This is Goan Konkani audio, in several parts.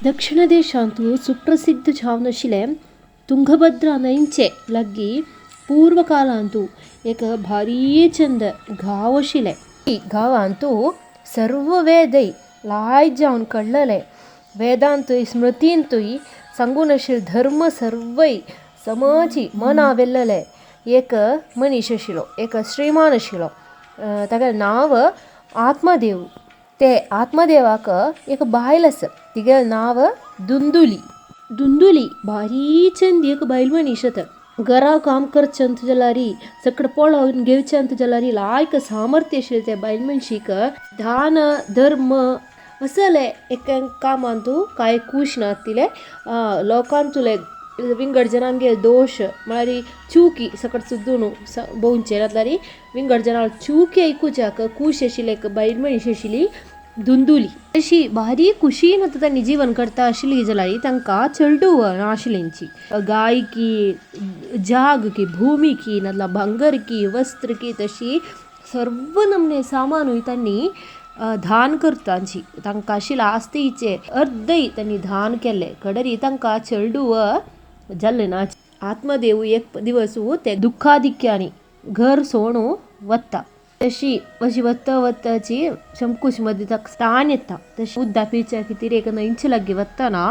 दक्षिण देशांतु सुप्रसिद्ध जावन आशिल्लें तुंगभद्रा न्हंयचे लागीं पूर्व कालांतु एक भारी चंद गांव आशिल्लें. गांवांतु सर्व वेदय लायक जावन कळ्ळले वेदांतूय स्मृतींतूय सांगून आशिल्ले धर्म सर्वय समची मना वेल्लले एक मनीस आशिल्लो, एक श्रीमान आशिल्लो. तागेलें नांव आत्मदेव. ते आत्मदेवाक एक बायल आसा, तिगेलें नांव दुंदुली. दुंदुली भारी चंद एक बायल मनीस आसा. घरा काम करचें जाल्यार सगळें पळोवन घेवचें जाल्यार लायक सामर्थ्य आशिल्लें ते बायल मनशीक. दान धर्म असले एक कामांतू कांय खूश नासतिले. लोकांतुले विंगड जनांगे दोश म्हळ्यार चुकी सकट सुद्दां न्हू भोंवचें नासल्यार विंगड जनां चुकी आयकुच्याक खूश आशिल्ले एक बायल मनीस आशिल्ली दुंदुली. अशी भारी खुशीन आतां तांणी जीवन करता आशिल्ली जाल्यार तांकां चेडूं नाशिल्लेंची. गायकी जाग की भूमी की नाजाल्यार भांगर की वस्त्र की तशी सर्व नमने सामानूय तांणी दान करताची. तांकां आशिल्ले आस्तीचे अर्दय तांणी दान केल्ले कडरी तांकां चेडूं जालें ना. आत्मदेव एक दिवस ते दुख्खाधिक्यानी घर सोडून वता. तशी अशी वता वताची शमकुश मदीं ताका ताण येता. तशी उदक पिवच्या खातीर एक न्हंयचे लागीं वतना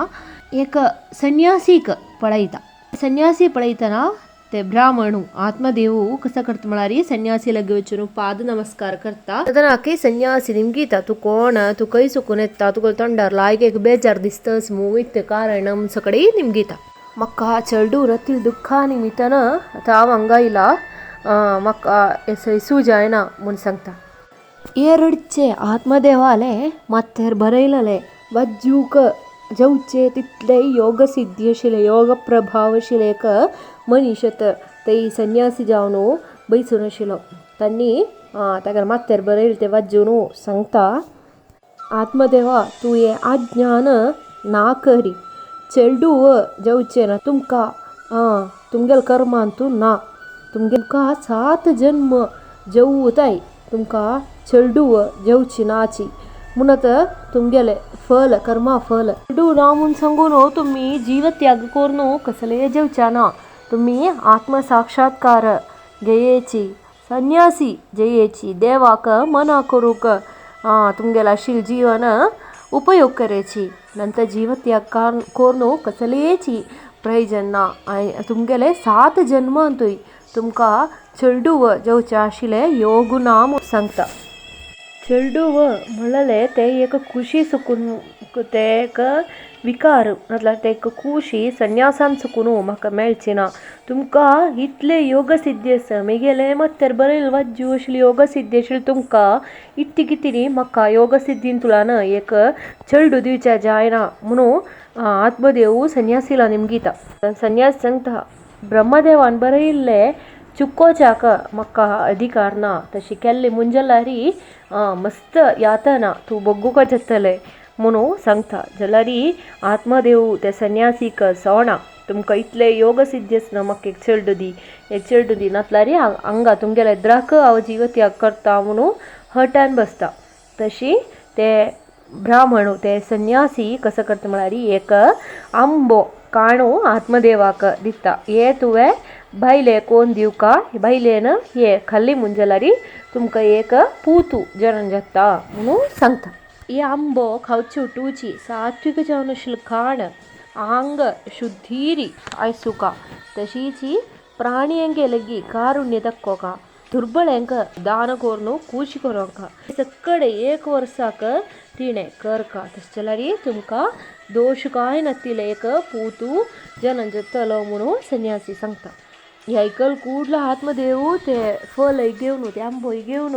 एक संन्यासीक पळयता. संन्यासी पळयतना ते ब्राह्मण आत्मदेव कसो करता म्हळ्यार संन्यासी लागीं वचून पाद नमस्कार करता. तेन्ना संन्यासी निमगीता तूं कोण, तूं खंय चुकून येता, तुका तोंडार लायक एक बेजार दिसतस मू इतलें कारण सगळें निमगीता. म्हाका चेडूं रतील दुख्खा निमित्तान आतां हांव हांगा आयला, म्हाका सैसू जायना म्हूण सांगता. हे रडचे आत्मदेवाले माथ्यार बरयलेले वाजूक जावचे तितले योग सिद्धी आशिल्ले योग प्रभाव आशिल्ले एक मनीस ते संन्यासी जावन बैसून आशिल्लो. तांणी तागेल्या माथ्यार बरयले ते वाजून सांगता, आत्मदेवा तूं हें अज्ञान ना करी, चेडूं जावचें ना तुमकां, तुमगेल्या कर्मांतू ना, तुमकां 7 जन्म जेवताय तुमकां चेडूं जेवची नाची म्हूण आतां तुमगेलें फल कर्मा फल चेडूं ना म्हूण सांगून तुमी जीवत्याग करून कसलें जेवचे ना, तुमी आत्मसाक्षात्कार घेयेची संन्यासी जयेची देवाक मना करूंक तुमगेलें आशिल्लें जीवन उपयोग करायची नंतर जीवत्याग करून कसलेची प्रयोजन ना. आनी तुमगेले 7 जन्मांतूय तुमकां चेडूं जेवचें आशिल्लें योग ना म्हूण सांगता. चेडूं म्हणलें तें एक खुशी सुकून तें एक विकार म्हटल्यार तें एक खुशी संन्यासान सुकून म्हाका मेळची ना. तुमकां इतले योग सिद्धी आसा, म्हगेलें माथ्यार बरयलें वाज्जू आशिल्ली योग सिद्धी आशिल्ली तुमकां इतली कितें न्ही म्हाका योग सिद्धीन तुळान एक चेडूं दिवचें जायना म्हणून आत्मदेव संन्यासीला निमगीता. संन्यास सांगता ब्रह्मदेवान बरयल्लें चुकोवच्याक म्हाका अधिकार ना, तशें केल्लें म्हूण जाल्यार मस्त यातना तूं भोगूंक जातलें म्हणून सांगता. जाल्यार आत्मदेव ते संन्यासीक सोडना, तुमकां इतले योग सिद्धी आसना म्हाका एक चेडूं दी, एक चेडूं दी नासल्यार हांगा तुमगेले द्राक हांव जीवत्याग करता म्हणून हटान बसता. तशी ते ब्राह्मण ते संन्यासी कसो करता म्हळ्यार एक आंबो काणू आत्मदेवाक दिता, हे तुवें बायले कोण दिवका, बायलेन हे खाल्ली म्हूण जाल्यार तुमकां एक पूतू जनन जाता म्हणून सांगता. हे आंबो खावची उठुची सात्विक जावन आशिल्लें खाण आंग शुद्धीरी आयसुका, तशीच प्राणियांगे लेगीत कारुण्य दाखोवका, दुर्बळ्यांक दान करून खुशी करोंका, सगळे एक वर्साक तिणें करका, तशें जाल्यार तुमकां दोश कांय नातिल्लें एक पूतू जनन जातलो म्हणून संन्यासी सांगता. आयकल ಕೂಡ್ಲ आत्मदेव ते फल घेवन ते आंबोय घेवन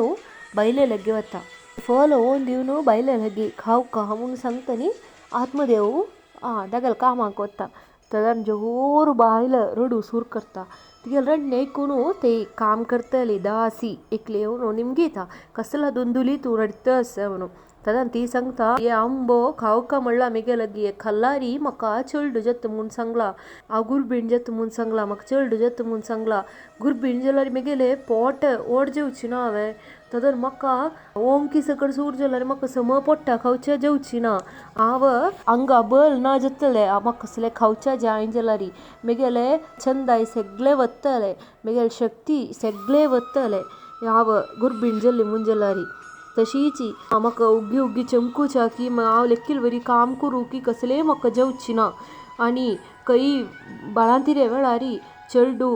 बायले लागीं वता. फल ओवन दिवन बायले लागीं खावका म्हूण सांगता न्ही आत्मदेव तागेल्या कामाक वता. तेन्ना जोर बायल रडूं सुरू करता. तिगेलें रडणें आयकून ते काम करतली दासी एकली येवन निमगीता कसलो दुंदुली तूं रडटा आसा म्हणून. तेन्ना ती सांगता हे आंबो खावका म्हणला म्हगे लागीं खाल्लारी म्हाका चेडूं जाता म्हूण सांगला, हांव गुरबीण जाता म्हूण सांगला, म्हाका चेडूं जाता म्हूण सांगला, गुरबीण जाल्यार म्हगेलें पोट व्हड जेवचें ना हांवें, तदन म्हाका ओंकी सकड सूर जाल्यार म्हाका सम पोट्टा खावच्या जेवची ना. हांव आंगा बल ना जातले म्हाका कसले खावच्या जाय जाल्यार मेगेले छंदाय सगळे वतले, मेगेले शक्ती सगळे वतले हांव गुरबीण जाल्ली म्हूण जाल्यार. तशीच म्हाका उग्गी उग्गी चमकूच्या की हांव लेखील बरी काम करूं की कसलेय म्हाका जेवची ना. आनी खंय बाळांतिरे वेळार चेडू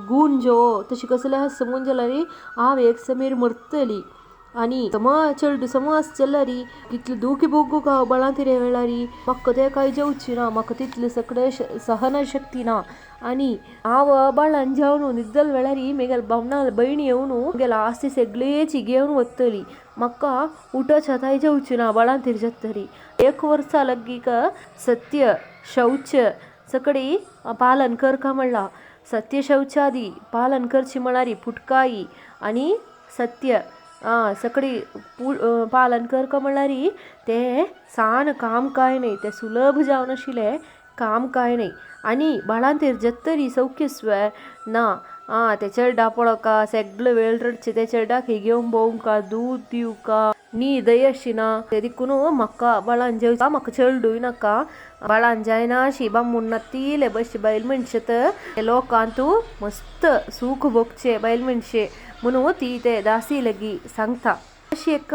गूण जो तशी कसले आसा म्हूण जाल्यार हांव एक समेर मरतली. आनी सम चेडू सम आसा जाल्यार कितले दुखी भोगू हांव बाळांतिरे वेळार म्हाका तें कांय जेवची ना, म्हाका तितले सगळे सहन शक्ती ना. आनी हांव बाळान जेवन न्हिदल वेळार मेगेले बामणाले भयणी येवन मेगेले आस्ती सगळेची घेवन वतली. म्हाका उठोच्या ताय जेवची ना बाळांतीर जातरी. एक वर्सा लगीक सत्य शौच सगळी पालन करका म्हणला. सत्य शौचादी पालन करची म्हळ्यार पुटकाई आनी सत्य सगळी पालन करका म्हळ्यार ते सान काम काय न्हय, ते सुलभ जावन आशिल्ले काम काय न्हय. आनी बाळांतीर जातरी सौख्यस्व ना, ते चेडा पळोवका सगळे वेळ रडचे ते चेडाक घेवन भोंवका दूद दिवका न्हीदय अशी ना. ते देखून म्हाका बाळान जेवचा म्हाका चेडूय नाका. बाळान जायना अशी बामूण नातिले बशी बायल मनशे तर लोकांतू मस्त सूख भोगचे बायल मनशे म्हणून ती ते दासी लगी सांगता. अशी एक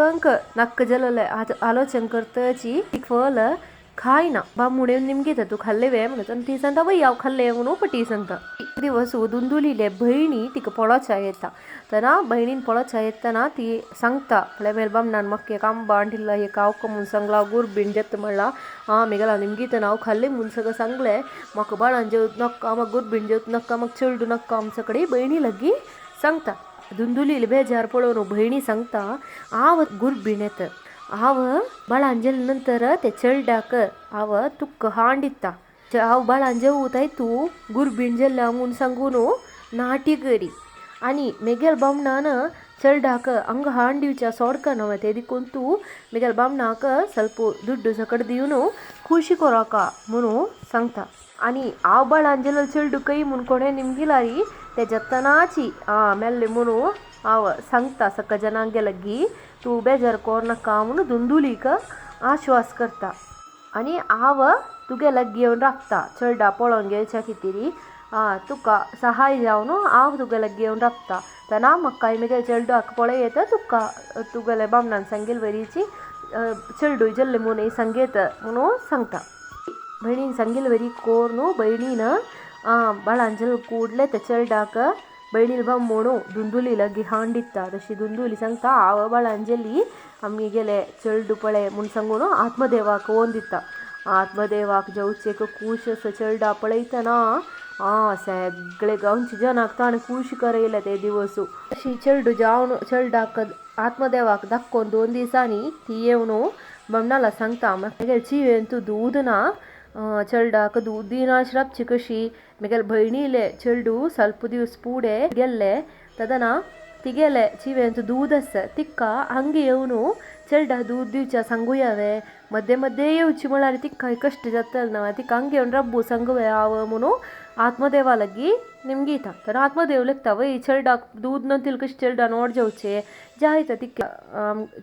नक्क जालेले आलोचन करताची फल खायना. बामूण येवन निमगीता तूं खाल्ले वे म्हणून आनी ती सांगता वय हांव खाल्ले म्हणून पटी सांगता. एक दिवस धुंदुलीले भयणी तिका पळोवच्या येता. तेन्ना भयणीन पळोवच्या येतना ती सांगता म्हळ्यार मेल बामणान म्हाका एक आंबा हाडिल्लो एक हांव म्हूण सांगला गुरबीण जाता म्हणला. मेगेला निमगीता हांव खाल्ले म्हूण सगळें सांगलें म्हाका बाळान जेवत नाका, म्हाका गुरबीण जेवत नाका, म्हाका चेडूं नाका आमचे कडेन भयणी लागीं सांगता. धुंदुलीले बेजार पळोवन भयणी सांगता हांव गुरबीण येता, हांव बाळान जेले नंतर ते चेडडाक हांव तुका हांड दिता, हांव बाळान जेवताय तूं गुरबीण जेल्ल्या म्हूण सांगून नाटी करी. आनी मेगेल बामणान चेडडाक हांगा हांड दिवच्या सोडका न्हय ते देखून तूं मेगेल बामणाक स्वल्प दुड्डू सकट दिवन खुशी कोराका म्हणून सांगता. आनी हांव बाळान जेल्लो चेडू कय म्हूण कोणें निमगिलारी ते जतनाची मेल्ले म्हणून हांव सांगता सगळ्या जनांगे लागीं तूं बेजार कोर नाका म्हणून धुंदुलीक आश्वास करता. आनी हांव तुगे लागीं येवन राबता चेडा पळोवन घेवच्या खातीर तुका सहाय जावन हांव तुगे लागीं येवन राबता. तेन्ना म्हाका मेगेले चेडवाक पळय येता तुका तुगेले बामणान सांगेल वरीची चेडूय जाल्ले म्हूण सांगयत म्हणून सांगता. भयणीन सांगेल वरी कोर न्हू भयणीन बाळान जेल ಕೂಡಲೇ ते चेडडाक भयणील बामणू धुंदुली लागीं हांड दिता. तशी धुंदुली सांगता हांव बाळान जेली आमी गेले चेडू पळय म्हूण सांगून आत्मदेवाक ओन दिता. आत्मदेवाक जेवचेक खूश असो चेडा पळयतना सगळे गांवचे जनाक ताणें खूश करयले ते दिवस. अशी चेडू जावन चेडडाक आत्मदेवाक दाखोवन 2 दिसांनी ती येवन बामणाला सांगता मेगेले चिवेन तूं दूद ना, चेडडाक दूद दिना राबची कशी. मेगेले भयणीले चेडू स्वल्प दिवस पुडे गेल्ले तेन्ना तिगेले चिवेंत दूद आसा तिका हांगा येवन चेडा दूद दिवच्या सांगुया वे, मध्ये मध्ये येवची म्हळ्यार तिका कश्ट जातले ना, तिका हांगा येवन रब्बू सांगुया हांव म्हणून आत्मदेवा लागीं निमगीता. तर आत्मदेव लेखता वय चेडडाक दूद नतील कशें चेडडान ओड जेवचे जायता तिका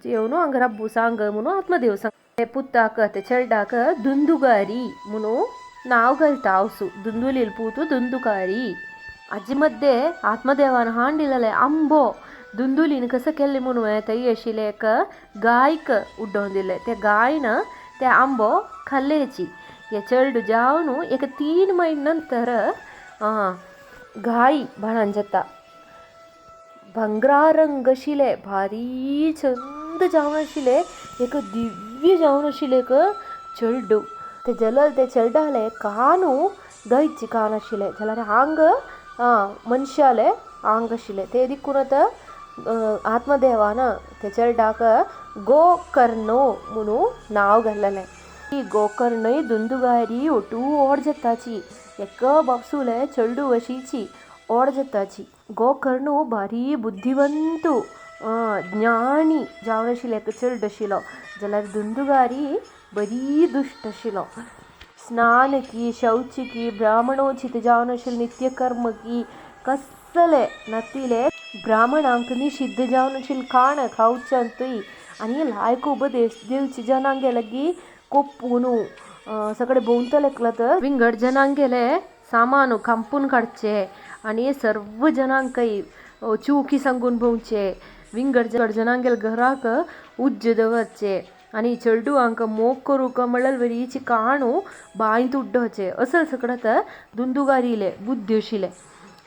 येवन हांगा रब्बू सांग म्हणून आत्मदेव सांग. पुताक ते चेडडाक धुंदुगारी म्हणून नांव घालता हांवसू धुंदुलील पूत धुंदुकारी. आजी मध्ये आत्मदेवान हांडिल्ले आंबो धुंदुलीन कसं केल्लें म्हणून थंय आशिल्लें एक गायक उड्डोवन दिलें. त्या गायन ते आंबो खाल्लेची. हे चेडू जावन एक 3 म्हयने नंतर गाय बाळान जाता. भांगरा रंग आशिल्ले भारी चंद जावन आशिल्ले एक दिव्य जावन आशिल्लें एक चेडू. ते जलल ते चेडाले कानू गायचे कान आशिल्ले जाल्यार आंग मनशाले आंग आशिल्ले. ते देखून आतां आत्मदेवान ते चेडाक गोकर्णो म्हणून नांव घाल्लेलें. ही गोकर्णय धुंदुगारी ओटू ओड जाताची एका बापसूले चेडू अशीची ओड जाताची. गोकर्ण भारी बुद्धिवंत ज्ञानी जावन आशिल्लें एक चेडू आशिल्लो जाल्यार धुंदुगारी बरी दुश्ट आशिल्लो. स्नान की शौच की ब्राह्मणोचित जावन आशिल्लें नित्यकर्म की कसले नातिले ब्राह्मणांक निशिद्ध जावन आशिल्लें खाण खावच्यांतूय आनी लायक उपदेश दिवचे जनांगे लागी कोप्पून सगळे भोंवतले तर विंगड जनांगेले सामान खांपून काडचे आनी सर्व जनांकय चुकी सांगून भोंवचे विंगड जनांगेले घराक उज्ज दवरचे आनी चेडवांक मोग करूंक म्हणल्यार बरीची काणू बांयत उड्डोवचे असल सगळ्यात दुंदुगारीले बुद्धी आशिल्ले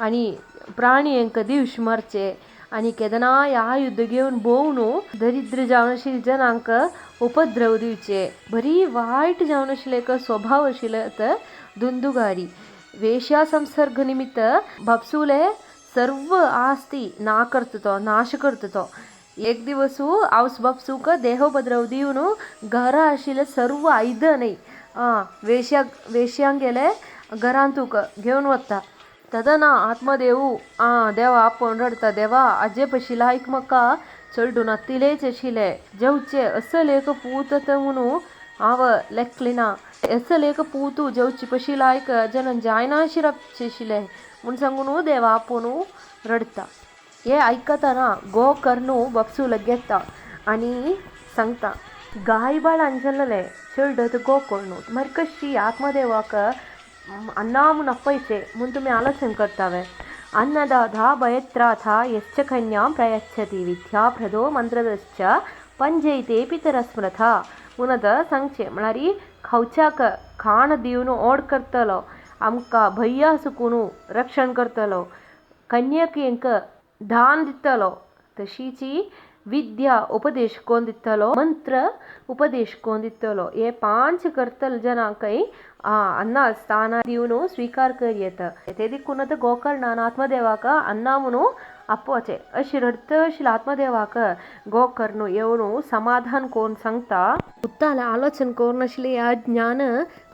आनी प्राणियांक दिवश मारचे आनी केदनाय आयुध घेवन भोंवन दरिद्र जावन आशिल्ले जनांक उपद्रव दिवचे बरी वायट जावन आशिल्ले एक स्वभाव आशिल्ले तर दुंदुगारी वेश्या संसर्ग निमित्त बापसूले सर्व आस्ती ना करता तो नाश करता तो. एक दिवस आवस बापसूक देहोपद्रव दिवन घरा आशिल्ले सर्व आयदनय वेश्या वेश्यांगेले घरांत तुका घेवन वता. तदना आत्मदेव देवा आपोवन रडटा देवा आजे पशी लायक म्हाका चेडूं नातिलेच आशिल्ले जेवचे असल एक पूत म्हणून हांव लेखलें ना असल एक पूत जेवचे पशी लायक जनन जायनाशी रावचे आशिल्ले म्हूण सांगून देवा आपोवन रडटा. हे आयकतना गोकर्ण बापसू लागीं येता आनी सांगता गाय बाळान जाल्लें चेडत गोकर्ण मागीर कशी आत्मदेवाक अन्ना म्हूण आपयचें म्हूण तुमी आलोचन करतावे. अन्नदाता भयत्राथा यश्च कन्यां प्रयच्छति विद्याप्रदो मंत्रदश्च पंजयते पितर स्मृता म्हूण आतां सांगचें म्हळ्यार खावच्याक खाण दिवन ओड करतलो आमकां भंया सुकून रक्षण करतलो कन्याक दान दितलो तशीची विद्या उपदेश कोण दितलो मंत्र उपदेश कोण दितलो हे पांच करतले जनांकय अन्ना स्थान दिवन स्विकार कर येता. ते देखून आतां गोकर्णान आत्मदेवाक अन्ना म्हणून आपोवचें अशी रडत आशिल्ले आत्मदेवाक गोकर्ण येवन समाधान कोण सांगता. पुताले आलोचन करून आशिल्लें ह्या ज्ञान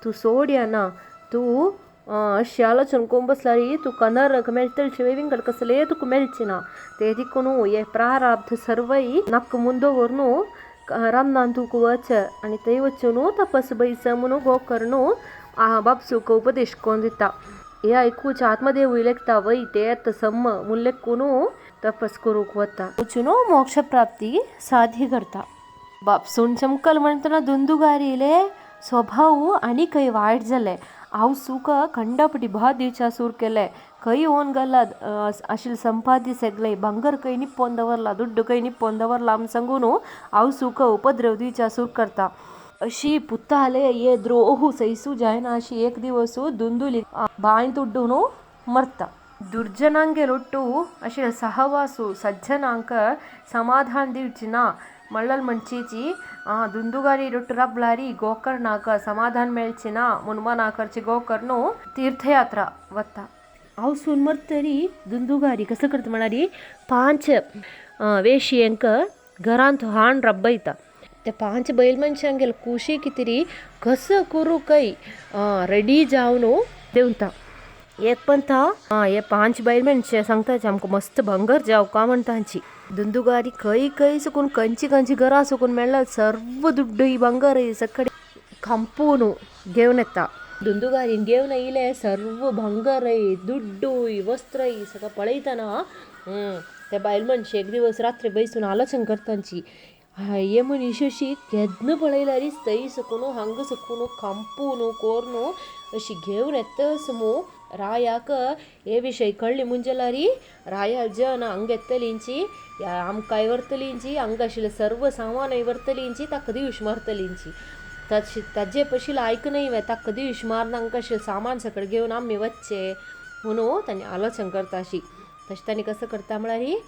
तूं सोडया ना तूं अशें आलोचन करून बसल्यार तुका नरक मेळटले शिवाय विंगड कसलें तुका मेळचें ना. ते देखून हे प्रारब्ध सर्वय नाक मुंदो दवरून रानान तुका वच आनी थंय वचून तपस बैस म्हणून गोकर्ण बापसूक उपदेश करून दिता. हे आयकूच आत्मदेवूय लेखता वय तेत सम म्हूण लेखून तपस करूंक वता वचून मोक्ष प्राप्ती साध्य करता. बापसून चमकल म्हणटना दुंदुगारीले स्वभाव आनी खंय वायट जाले हांव सुका खंडापटी भात दिवच्या सूर केले खंय ओन गल्ला आशिल्ले संपादी सगळे भांगर खंय निपोवन दवरला दुड्ड खंय निपोवन दवरला म्हूण सांगून हांव सुका उपद्रव दिवच्या सूर करता. अशी पुताले हे द्रोहू सैसू जायना अशी एक दिवस दुंदुली बांयत उड्डून मरता. दुर्जनांगेल ಒಟ್ಟು अशें सहवासु सज्जनांक समाधान दिवची ना मಳ್ಳल म्हणचेची दुंदुगारी रೊಟ್ಟು रबलारी गोकर्णाक समाधान मेळचे ना म्हूण मना करचे गोकर्ण तीर्थयात्रा वता. हांव सून मरतरी दुंदुगारी कसो करता म्हळ्यार पांच वेशियांक घरांत हाण रब्बयता. ते पांच बैल मनशांगेल कुशी कितरी कसो करूं काय रेडी जावन देंवता. एक पंथा हे पांच बैल मनशे सांगता आमकां मस्त भांगर जावका म्हणटाची. दुंदुगारी खंय खंय सुकून खंयची खंयची घरां सुकून मेळ्ळा सर्व दुड्ड भांगर सगळे खांपून घेवन येता. दुंदुगारीन घेवन येयले सर्व भांगर दुड्डूय वस्त्रय सगळें पळयतना ते बायल मनशे एक दिवस रात्री बैसून आलोचन करतांची हे मनीस अशी केन्ना पळयल्यार थंय सकून हांगा सकून खांपून कोरून अशी घेवन येतच मू रायाक हे विशय कळ्ळी म्हूण जाल्यार राया जन हांगा येतलींची आमकांय व्हरतलींची हांगा आशिल्लें सर्व सामानय व्हरतलींची ताका दिवश मारतलींची ताजे पशील आयकनय वे ताका दिवश मारून हांगा आशिल्लें सामान सगळें घेवन आमी वचचें म्हणून तांणी आलोचन करता अशी. तशें तांणी कसो करता म्हळ्यार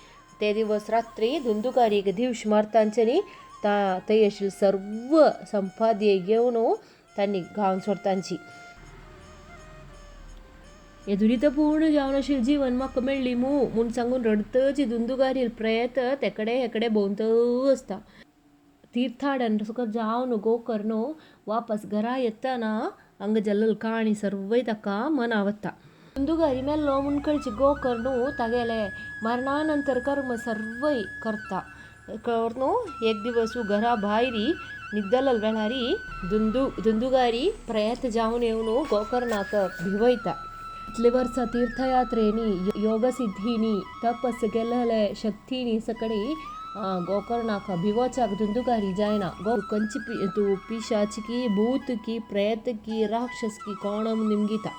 ते दिवस रात्री दुंदुगारीक दिवश मारतांच्यानी थंय आशिल्लें सर्व संपाद्य घेवन तांणी गांव सोडतांची. हे दुरितपूर्ण जावन आशिल्लें जीवन म्हाका मेळ्ळी मू म्हूण सांगून रडतची दुंदुगारी प्रेत तेकडे हेकडे भोंवत आसता. तीर्थाडन सुका जावन गोकर्ण वापस घरा येतना हांगा जाल्ली काणी सर्वय ताका मना वता. दुंदुगारी मेल्लो म्हूण कळची गोकर्ण तागेले मरणानंतर कर्म सर्वय करता. करून एक दिवस घरा भायर न्हिदलेल्या वेळार दुंदुगारी प्रेत जावन येवन गोकर्णाक भिवयता. इतले वर्सां तीर्थयात्रेनी योगसिद्धीनी तपस केल्ले शक्तीनी सकडी गोकर्णाक भिवोचाक धुंदुकारी जायना गो कंची तूं पिशाच की भूत की प्रेत की राक्षस की कोण निमगिता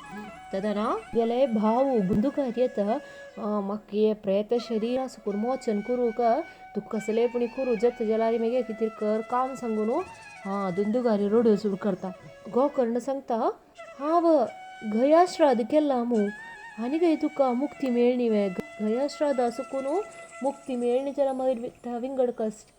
तदना गेले भाव गुंदुकारी येता म्हाका हे प्रेत शरीर सुकून मोचन करूंक तूं कसले पुणी करूं जत जलारी मागीर कितें कर काम सांगून हां धुंदुकारी रडू सुरू करता. गोकर्ण सांगता हांव गया श्राद्ध केला मू आनी गय तुका मुक्ती मेळणी वे गया श्राद्ध सुकून मुक्ती मेळणी जाल्यार मागीर विंगड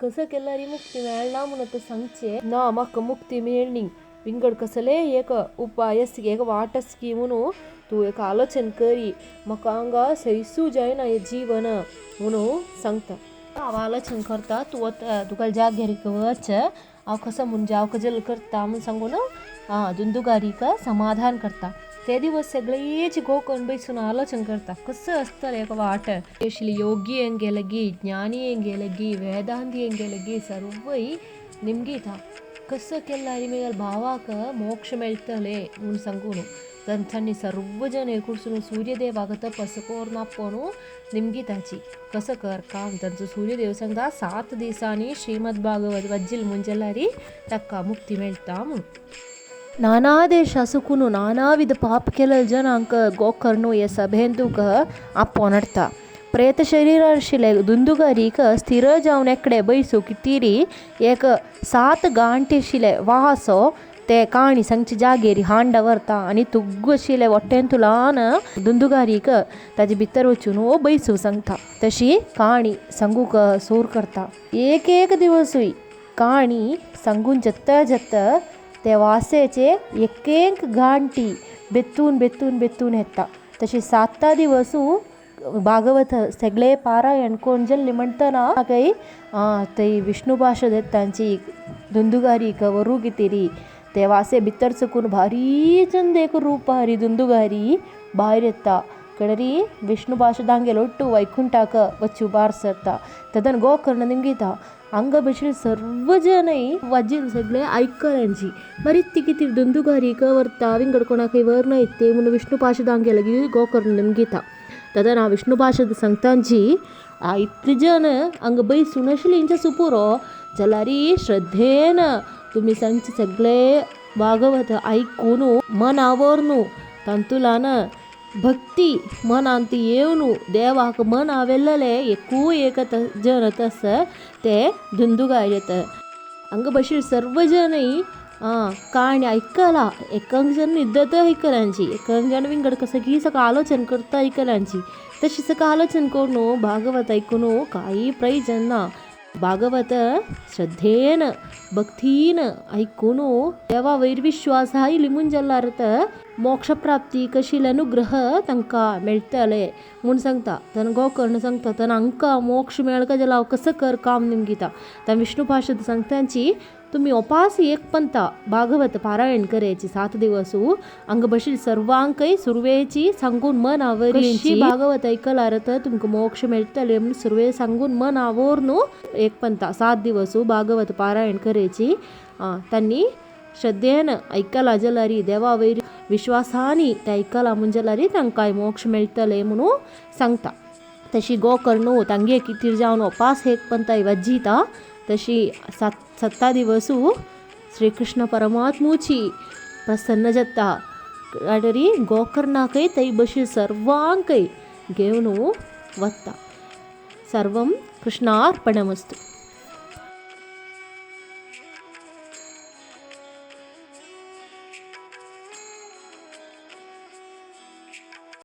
कसं केल्यार मुक्ती मेळना म्हणून आतां सांगचें ना म्हाका मुक्ती मेळणी विंगड कसले एक उपाय एक वाट की म्हणून तूं एक आलोचन करी म्हाका हांगा सैसू जायना हें जीवन म्हणून सांगता. हांव आलोचन करता तूं वता तुका जाग्यार वच हांव कसो म्हूण जावक जल करता म्हूण सांगून धुंदुगारीक समाधान करता. ते दिवस सगळेच गोकर्ण बैसून आलोचन करता कसं आसतलें एक वाट आशिल्ली योगी हेंगेलगी ज्ञानी हेंगेलगी वेदांती हेंगेलगी सर्वय निमगिता कसं केल्यार मागीर भावाक मोक्ष मेळटले म्हूण सांगून तांच्यांनी सर्व जण एकूण सूर्यदेवाक तपस करून आपोवन निमगिताची कसं कर काम तांचो सूर्यदेव सांगता 7 दिसांनी श्रीमद भागवत वज्जील म्हूण जाल्यार ताका मुक्ती मेळटा म्हूण. नाना देशा सुकून नानाविध पाप केले जनांक गोकर्ण हे सभेंतूक आपोवन हाडटा. प्रेत शरीर आशिल्ले धुंदुगारीक स्थिर जावन एकडे बैसू कितीरी एक 7 गांठ आशिल्ले वासो ते काणी सांगचे जागेरी हांडा व्हरता आनी तुग्गू आशिल्ले वटेन ल्हान धुंदुगारीक ताजे भितर वचून हो बैसू सांगता. तशी काणी सांगूक सूर करता. एक एक दिवसूय काणी सांगून जत्ता जत्ता ते वासेचे एक एक गांठी बेतून बेतून बेतून येता. तशें 7 दिवसू भागवत सगळे पारायण कोण जल्ली म्हणटना काही थंय विष्णू भाशा तांची धुंदुगारीक व्हरू कितेरी ते वासे भितर चुकून भारी चंद एक रूप हरी धुंदुगारी भायर येता कडरी विष्णू भाशा दांगेल ಒಟ್ಟು वैकुंठाक वचू भार सरता. तदन गोकर्ण निमगिता हांगा बशिल्ले सर्व जनय वाजील सगळे आयकल्यांची बरीच कितें धुंदुगारीक व्हरता विंगड कोणाकय व्हरना येते म्हणून विष्णू भाशा दांगेल गोकर्ण निमगिता. तदन विष्णू भाशा सांगतांची इतले जण हांगा बैसून आशिल्ले हेंच्या सुपुरो जाल्यार श्रद्धेन तुमी सांगचे सगळे भागवत आयकून मन आवरून तांतुलान भक्ती मनांत येवन देवाक मन आवेल्ले एकूय एक जन तस ते धुंदुगार येता. हांगा बशिल्ले सर्व जनय काणी आयकला एकांक जण न्हिदत आयकल्यांची एकांक जण विंगड कसं की सगळं आलोचन करता आयकल्यांची तशी सगळं आलोचन करून भागवत आयकून काही प्रयोजन ना. भागवत श्रद्धेन भक्तीन आयकून देवा वयर विश्वास आयली म्हूण जाल्यार मोक्ष प्राप्ती कशी अनुग्रह तांकां मेळटले म्हूण सांगता. तेन्ना गोकर्ण सांगता तेन्ना हांकां मोक्ष मेळका जाल्यार हांव कसो कर काम निमगिता. तेन्ना विष्णू भाशा सांगतांची तुमी उपास एक पंता भागवत पारायण करायची 7 दिवसू हांगा बशिल्ले सर्वांकय सुरवेची सांगून मन आवरी भागवत आयकल्यार तर तुमकां मोक्ष मेळटले म्हूण सुरवे सांगून मन आवरून एक पंता 7 दिवसू भागवत पारायण करायची. तांणी श्रद्धेन आयकला जाल्यार देवा वयर विश्वासानी ते आयकला म्हूण जाल्यार तांकां मोक्ष मेळटले म्हणून सांगता. तशी गोकर्ण तांगे कितें जावन उपास एक पंता वज्जिता तशी 7 दिवसू श्रीकृष्ण परमात्मुची प्रसन्न जाता काडरी गोकर्णाकय थंय बशिल्ले सर्वांकय घेवन वता. सर्वं कृष्णार्पणमस्तु.